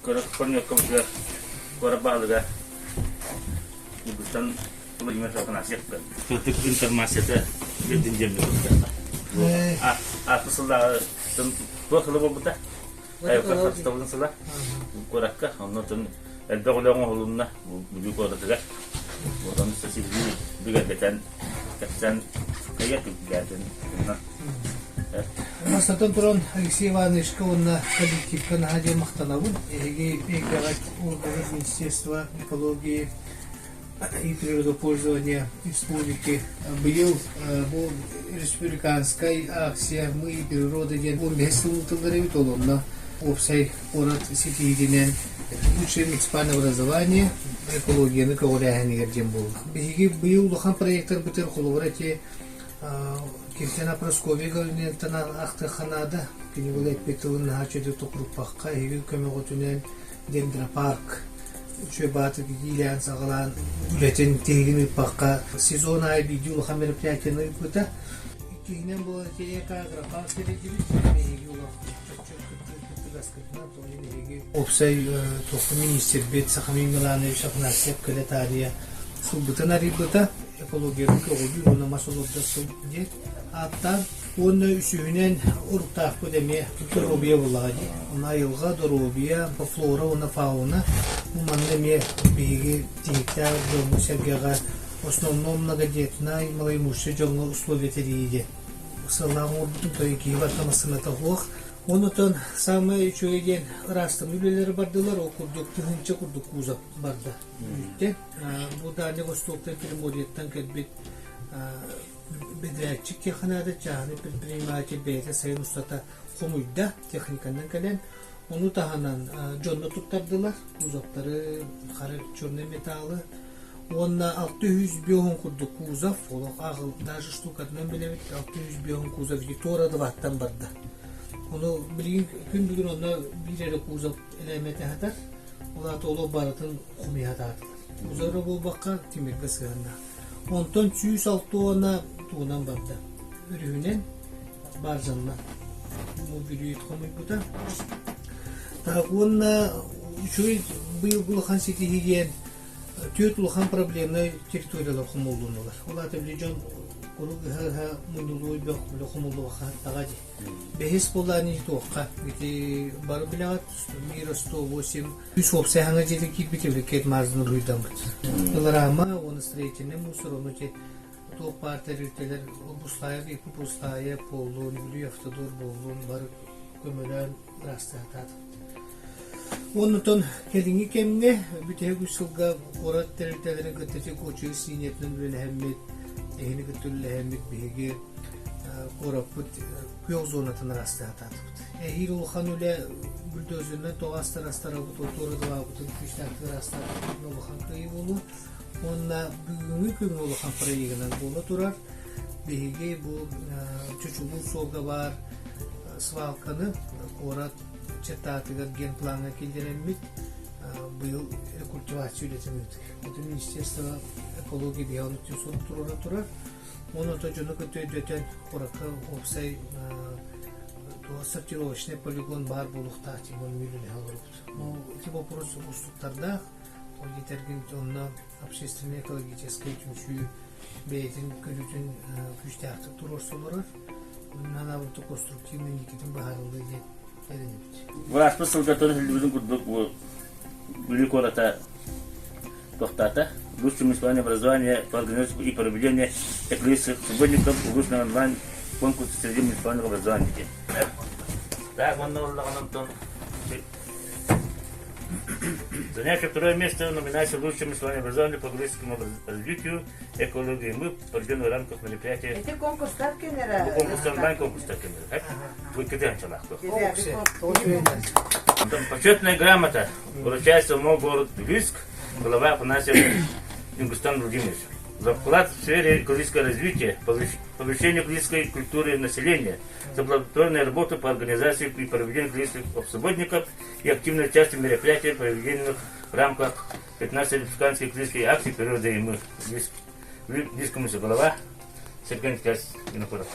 Кыра хонньоккобутугар куорат баһылыга Ньургустан Владимир Афанасьев Кырдык информацията билдин диэн Ааспыт сыллааҕы туох сыла буолбута? Айылҕа харыстабылын сыла куоракка. Оннотон элбэх үлэ оҥоһулунна Бүлүү куоратыгар. Онон сиһилии бигэргэтэн кэпсээн хайа түгдээтин. Бастатан туран, Алексей Ивановичка уонна коллективка наһаа диэн махтанабын. Эһиги эйгэҕит органы Министерства экологии и природопользования республики быйыл бу республиканскай акция «Мы и природа» диэн 15 сыл ыытыллар эбит. Ол онно уопсай куорат ситиһиитинэн лучшее муниципальное образование экологияны көҕүлээһинигэр диэн буолла. Биһиги быйыл улахан проектарбытыгар холобура ити Киртяна Прасковья Галинеттан ахтыахха наада. Кини бұл эппит тылын наһаа үчүгэйдик токуруппакка, эһиги көмөҕүтүнэн дендропарк үчүгэй баатык иилээн-саҕалаан үлэтин тиһигин ыыппакка сезон аайы биирдии улахан мероприятиены ыыппыта. Иккиһинэн буолар ити эко-агропарк тэрийдибит. Эһиги улахан чопчу кыттыгаскытынан эһиги уопсай туохха министрбит Сахамин Миланович Афанасьев кэлэ таарыйа сылбытын арыйбыта. Экологияны көҕүлүүр уонна мас олордор сыл диэн ааттаан уонна үсүһүнэн уруктаахпыт эмиэ доруобуйа буоллаҕа дии. Онно айылҕа, доруобуйа, флора уонна фауна бу манна эмиэ биһиги тиһиктээх дьоҥҥо-сэргэҕэ основном многодетнай малоимущий дьоҥҥо условия тэрийии диэн сыаллаах оҥорбутум то киһи барыта массыыната суох. Онутан саамай үчүгэй диэн ыраастаныы үлэлэрэ бардылар, ол курдук тыһыынча курдук кузов барда. Бүттэ. Бу Дальний Востоктан Приморьеттан кэлбит бэдэрээтчик теханаада чааһынай предприниматель бэйэтэ сайын устата хомуйда техниканан кэлэн ону таһынан дьонно туттардылар кузовтары хара черный металлы уонна 605 курдук кузов олох ааҕыл даже штукатынан билэбит 605 кузов туора дыбааттан барда ону билигин күн бүгүн онно биир эрэ кузов элэмэтэ сытар ол аата олох барытын хомуйа сатаатылар Узора буолбакка тимиргэ сыһыаннаах. Онтон 106 уона тугунан барда. Өрүһүнэн баржаннан. Бу Бүлүү хомуйбута. Так уонна үчүгэй быйылгы улахан ситиһии диэн түөрт улахан проблемнай территориялар хомуллунулар. Ол аата били дьон куруук ыһа-ыһа мунньулуу бөх били хомуллубакка саттаҕа дии. Бэһис буоллаан туохха ити бары билэҕит мира 108 Үс уопсай хаҥа дьиэтэ киирбит Евдокия Мазина уруһуйдаммыт. Пилорама уонна строительный мусор, ону ити туох баар тэрилтэлэр Буслаев, ИП Буслаев буоллун, Бүлүү Автодор буоллун бары көмөлөөн ыраастаатаатыбыт. Оннутон кэлиҥҥи кэмҥэ бүтэһик үс сылга куорат тэрилтэлэрин кытта ити кочугус линиятынан үлэлэһэммит, эһини кытта үлэлэһэммит биһиги куораппыт күөх зонатын ыраастаатаатыбыт. Эһиил улахан үлэ бульдозерынан тоҕо астарастарабыт, отуорудалаабытын күүстээхтик ыраастаабытын улахан кыайыы буолуо. Уонна бүгүҥҥү күҥҥэ улахан проегынан буола турар. Биһиги бу Чучулуур суолга баар свалканы куорат чертаатыгар генплаҥҥа киллэрэммит быйыл рекультивация үлэтин ыытар. Это Министерство экологии биһиги сурук туруора турар. Онон дьону кытта өйдөтөн куоракка уопсай сортировочный полигон баар буолуохтаах диэн мүлүнэһэ олоробут. Ну, ити вопрос уустуктардаах. Ол диэтэргин онно общественный экологическай түмсүү бэйэтин көрүүтүн күүстээхтик туруорса олорор. Нанаабыт конструктивный никитин быһаарыллыы диэн эрэнэбит. Бырааспыт сылга төрүһүллүбүтүн курдук бу Бүлүү куората Тохтоото. Высшее муниципальное образование по организации и проведению экологических субботников улуус онлайн конкурса среди муниципальных образований диэн. Так, онно ыллаҕына онтон Занявший второе место в номинации «Лучшее муниципальное образование по экологическому развитию, экологии мы» проведен в рамках мероприятия. Эти конкурстар кенера. Бу конкурстар онлайн конкурстар кенера. Бу иккитен чалақты. Почетная грамота вручается в город Вильск, глава Афанасьев Ингустан Владимирович. За вклад в сфере экологического развития, повышение экологической культуры населения, за плодотворную работу по организации и проведению экологических субботников и активное участие в мероприятиях, проведенных в рамках 15 республиканской экологической акции «Природа и мы». Вильскому голова Сергей Николаевич Винокуров.